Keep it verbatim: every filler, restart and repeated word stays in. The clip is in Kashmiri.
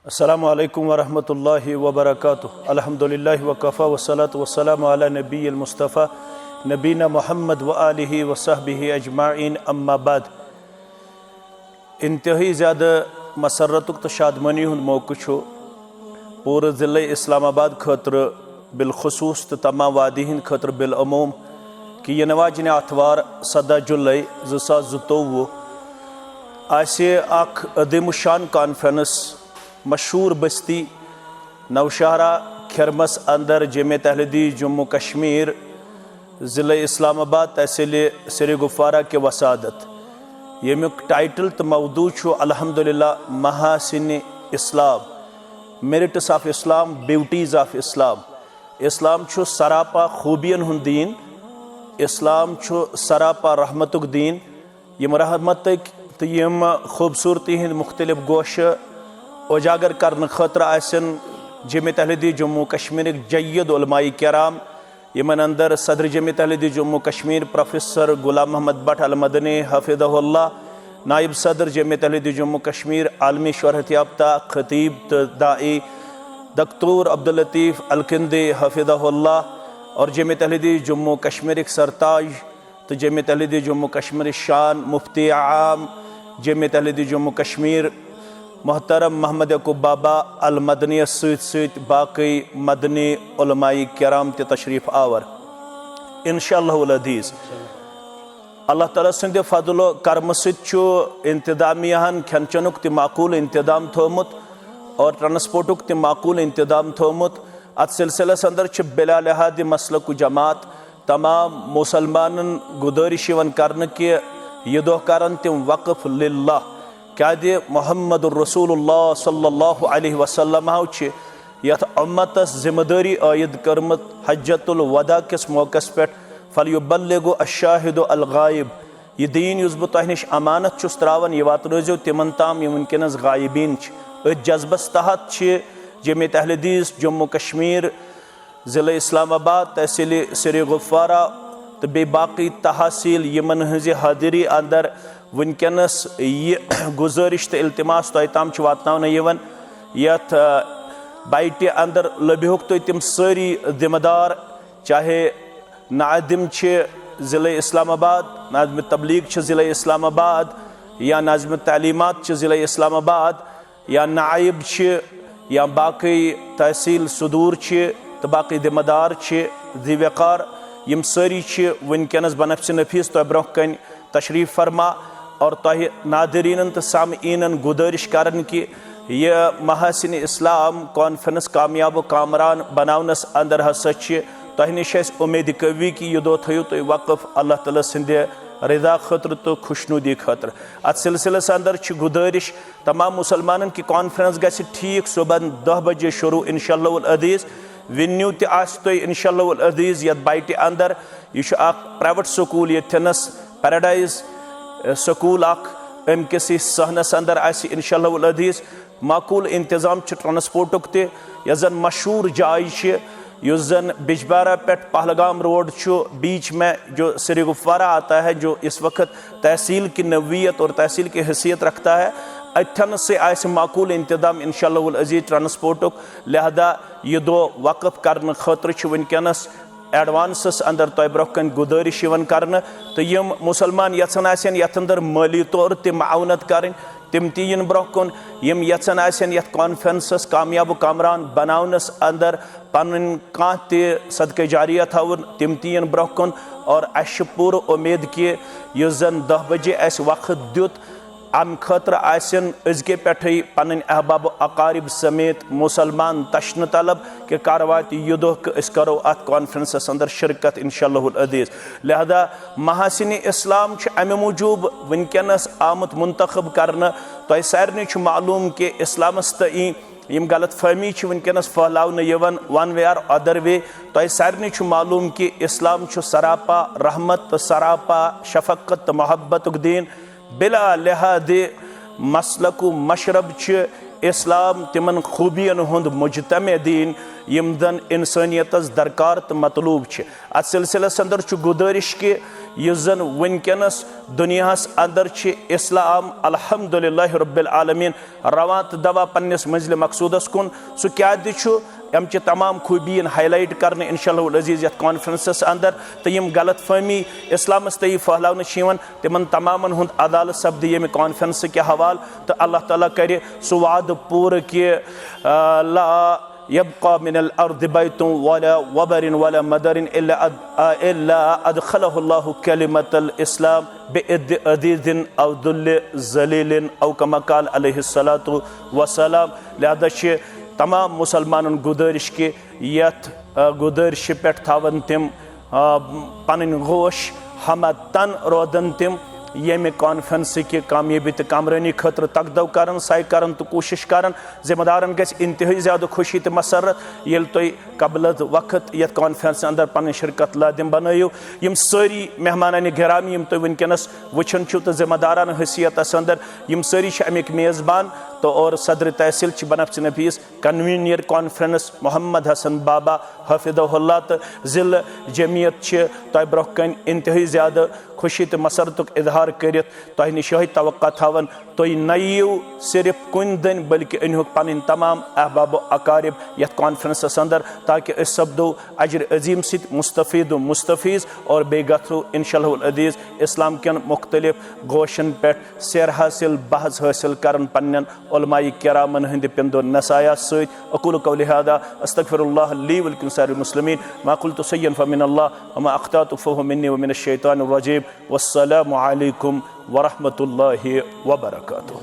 السلام علیکم ورحمۃ اللہ وبرکاتہ۔ الحمد للہ وکفی والصلاة والسلام علی نبی المصطفیٰ نبینا محمد و آلہ و صحبہ اجمعین، اما بعد۔ انتہائی زیادہ مسرتُک تہٕ شادمٲنی ہُنٛد موقعہٕ چھُ پوٗرٕ ضلع اسلام آباد خٲطرٕ بالخصوص تہٕ تمام وادی ہِنٛدِ خٲطرٕ بالعموم کہِ یِنہٕ واجنہِ آتھوار سداہ جُلے زٕ ساس زٕتووُہ آسہِ اکھ عظیم الشان کانفرنس مشہوٗر بستی نوشہرہ کھرمس اندر جمعیت اہل حدیث جموں کشمیر، ضلع اسلام آباد، تحصیل سری گفوارہ کہِ وسادت، ییٚمیُک ٹائٹل تہٕ موضوع چھُ الحمدللہ محاسن اسلام، میرٹس آف اسلام، بیوٹیز آف اسلام۔ اسلام چھُ سراپا خوٗبین ہُنٛد دیٖن، اسلام چھُ سراپا رحمتُک دیٖن۔ یِم رحمتٕکۍ تہٕ یِم خوٗبصوٗرتی ہٕنٛدۍ مُختٔلِف گوشہٕ اُجاگر کرنہٕ خٲطرٕ آسن جمعیت اہل حدیث جموں کشمیرٕکۍ جید علماء کرام، یِمن اندر صدر جمعیت اہل حدیث جموں کشمیر پروفیسر غلام محمد بٹ المدنی حفظہ اللہ، نائب صدر جمعیت اہل حدیث جموں کشمیر، عالمی شہرت یافتہ خطیب تہٕ داعی دکتور عبداللطیف الکندی حفظہ اللہ، اور جمعیت اہل حدیث جموں کشمیرٕکۍ سرتاج تہٕ جمعیت اہل حدیث جموں کشمیر شان مفتی عام جمعیت اہل حدیث جموں کشمیر محترم محمد یعقوب بابا المدنیس سۭتۍ سۭتۍ باقٕے مدنی علماء کرام تہِ تشریف آور۔ انشاء اللہ العزیز، اللہ تعالیٰ سٕنٛدِ فضل و کرمہٕ سۭتۍ چھُ انتظامیہ ہن کھٮ۪ن چٮ۪نُک تہِ معقول انتظام تھوٚومُت اور ٹرانسپورٹُک تہِ معقول انتظام تھوٚومُت۔ اتھ سلسلس اندر چھِ بلا لحاظ مسلک و جماعت تمام مسلمانن گُزٲرِش یِوان کرنہٕ کہِ یہِ دۄہ کرن تِم وقف للہ، کیازِ محمد رسول اللہ صلی اللہ علیہ وسلم چھِ یتھ امتس ذمہ دٲری عائد کٔرمٕژ حجۃ الوداع کِس موقعس پٮ۪ٹھ، فلیبلغ الشاہد الغائب، یہِ دیٖن یُس بہٕ تۄہہِ نِش امانت چھُس تراوان، یہِ واتنٲیزیو تِمن تام یِم وٕنکیٚنس غائبین چھِ۔ أتھۍ جذبس تحت چھِ جمعیت اہل حدیث جموں کشمیر، ضلع اسلام آباد، تحصیل سری گفوارہ تہٕ بیٚیہِ باقٕے تحصیل، یِمن ہٕنٛزِ حٲضری اندر وٕنکیٚنس یہِ گُزٲرِش تہٕ التماس تۄہہِ تام چھُ واتناونہٕ یِوان، یتھ، آ، بایٹہِ اندر لٔبِہُکھ تُہۍ تِم سٲری ذمہ دار، چاہے ناظم چھِ ضلع اسلام آباد، ناظم تبلیغ چھِ ضلع اسلام آباد، یا ناظم تعلیمات چھِ ضلع اسلام آباد، یا نائب چھِ، یا باقٕے تحصیل صدور چھِ، تہٕ باقٕے ذمہ دار چھِ، ذی وقار، یِم سٲری چھِ وٕنکیٚنس بنفسِ نفیس تۄہہِ برونٛہہ کنہِ تشریف فرما، اور تۄہہِ ناظرینن تہٕ سامعینن گُزٲرِش کران کہِ یہِ محاسن اسلام کانفرنس کامیاب و کامران بناونس اندر ہسا چھِ تۄہہِ نِش اَسہِ اُمید قوی کہِ یہِ دۄہ تھٲیِو تُہۍ وقف اللہ تعالیٰ سٕنٛدِ رضا خٲطرٕ تہٕ خوشنودی خٲطرٕ۔ اتھ سلسلس اندر چھِ گُزٲرِش تمام مسلمانن کہِ کانفرنس گژھِ ٹھیٖک صبحن دہ بجے شروع انشاء اللہ العزیز۔ وِنیو تہِ آسہِ تۄہہِ انشاء اللہ العزیز یتھ بایٹہِ اندر۔ یہِ چھُ اکھ پرائیویٹ سکول ییٚتھٮ۪نس پیراڈائز، ا، سکول اکھ، امہِ کِس یہِ صحنس اندر آسہِ انشاء اللہ العزیز۔ معقول انتظام چھُ ٹرانسپورٹُک تہِ، یۄس زن مشہوٗر جاے چھِ، یُس زن بجبارہ پٮ۪ٹھ پہلگام روڈ چھُ، بیچ میں جو سری گفوارہ آتا ہے، جو اس وقت تحصیل کی نوعیت اور تحصیل کی حیثیت رکھتا ہے، اتھن سے آسہِ معقول انتظام انشاء اللہ العزیز ٹرانسپورٹُک۔ لہذا یہِ دۄہ وقف کرنہٕ خٲطرٕ چھِ وٕنکیٚنس ایڈوانسس اندر تۄہہِ برونٛہہ کنہِ گُزٲرِش یِوان کرنہٕ، تہٕ یِم مسلمان یژھان آسن یتھ اندر مٲلی طور تہِ معاونت کرٕنۍ، تِم تہِ یِن برونٛہہ کُن۔ یِم یژھان آسن یتھ کانفرنسس کامیاب و کامران بناونس اندر پنٕنۍ کانٛہہ تہِ صدقہ جاریہ تھاوُن، تِم تہِ یِن برونٛہہ کُن۔ اور اسہِ چھِ پوٗرٕ اُمید کہِ یُس زن دہ بجے اسہِ وقت دیُت، امہِ خٲطرٕ آسن أزکہِ پٮ۪ٹھٕے پنٕنۍ احباب و اقارب سمیت مسلمان تشنہٕ طلب کہِ کر واتہِ یہِ دۄہ کہِ أسۍ کرو اتھ کانفرنسس اندر شرکت انشاء اللہ العزیز۔ لہذا محاسن اسلام چھُ امہِ موٗجوٗب وٕنکیٚنس آمُت منتخب کرنہٕ۔ تۄہہِ سارنٕے چھُ معلوم کہِ اسلامس تہٕ یِم غلط فہمی چھِ وٕنکیٚنس پھٔہلاونہٕ یِوان one way or other way۔ تۄہہِ سارنٕے چھُ معلوم کہِ اسلام چھُ سراپا رحمت تہٕ سراپا شفقت تہٕ محبتُک دیٖن۔ بلا لحاظ مسلک و مشرب چھِ اسلام تِمن خوٗبین ہُنٛد مجتمع دیٖن یِم زن انسٲنیتس درکار تہٕ مطلوب چھِ۔ اتھ سلسلس اندر چھُ گُزٲرِش کہِ یُس زن وٕنکیٚنس دُنیاہس اندر چھِ اسلام الحمدللہ رب العالمین رواں تہٕ دوا پننِس منزلِ مقصودس کُن۔ سُہ کیٛاہ تہِ چھُ، یِم چھِ تمام خوٗبی یِن highlight کرنہٕ انشاء اللہ العزیز یتھ conference اندر، تہٕ یِم غلط فہمی اسلامس تہٕ یہِ پھٔہلاونہٕ چھِ یِوان، تِمن تمامن ہُنٛد عدالت سپدِ ییٚمہِ conference کہِ حوالہٕ۔ تہٕ اللہ تعالیٰ کرِ سُہ وعدٕ پوٗرٕ کہِ، آ، لا يبقى من الأرض بيت ولا وبر ولا مدر إلا أد-، إلا أدخله الله كلمة الإسلام بإذ عزيز أو ذل ذليل أو كما قال عليه الصلاة والسلام۔ لہذا چھِ تمام مسلمانن گُزٲرِش کہِ یتھ، آ، گُزٲرِشہِ پٮ۪ٹھ تھاون تِم، آ، پنٕنۍ غوش، ہمہ تن روزن تِم ییٚمہِ conference کہِ کامیٲبی تہٕ کامرٲنی خٲطرٕ تقدو کرن، سعی کرن تہٕ کوٗشش کرن۔ ذمہ دارن گژھِ انتہٲئی زیادٕ خوشی تہٕ مسرت ییٚلہِ تُہۍ قبل از وقت یتھ conference اندر پنٕنۍ شرکت لازم بنٲیِو۔ یِم سٲری مہمانان گرامی یِم تُہۍ وٕنکیٚنس وٕچھان چھِو تہٕ ذمہ دارانہٕ حیثیتس اندر، یِم سٲری چھِ امیِکۍ میزبان تہٕ اور صدر تحصیل چھِ بنفسِ نفیس convener conference محمد حسن بابا حفظہ اللہ تہٕ ضلع جمعیت چھِ تۄہہِ برونٛہہ کنہِ انتہٲئی زیادٕ خوشی تہٕ مسرتُک اظہار کٔرِتھ تۄہہِ نِش یِہوٚے توقع تھاوان، تُہۍ نہ یِیِو صرف کُنہِ دٔنۍ بلکہِ أنۍہوکھ پنٕنۍ تمام احباب و اقارب یتھ conference اندر، تاکہ أسۍ سپدو اجر عظیم سۭتۍ مستفید و مستفیض اور بیٚیہِ گژھو انشاء اللہ العزیز اسلام کٮ۪ن مختلف گوشن پٮ۪ٹھ سیر حاصل، بحث حاصل کرن پننٮ۪ن علماء کرامن ہٕنٛدِ پِندو نصایح سۭتۍ۔ أقول قولي هذا أستغفر الله لي ولكم سائر المسلمين، ما قلت شيئا فمن الله وما أخطأت فهو مني ومن الشيطان الرجيم۔ والسلام عليكم ورحمة الله وبركاته۔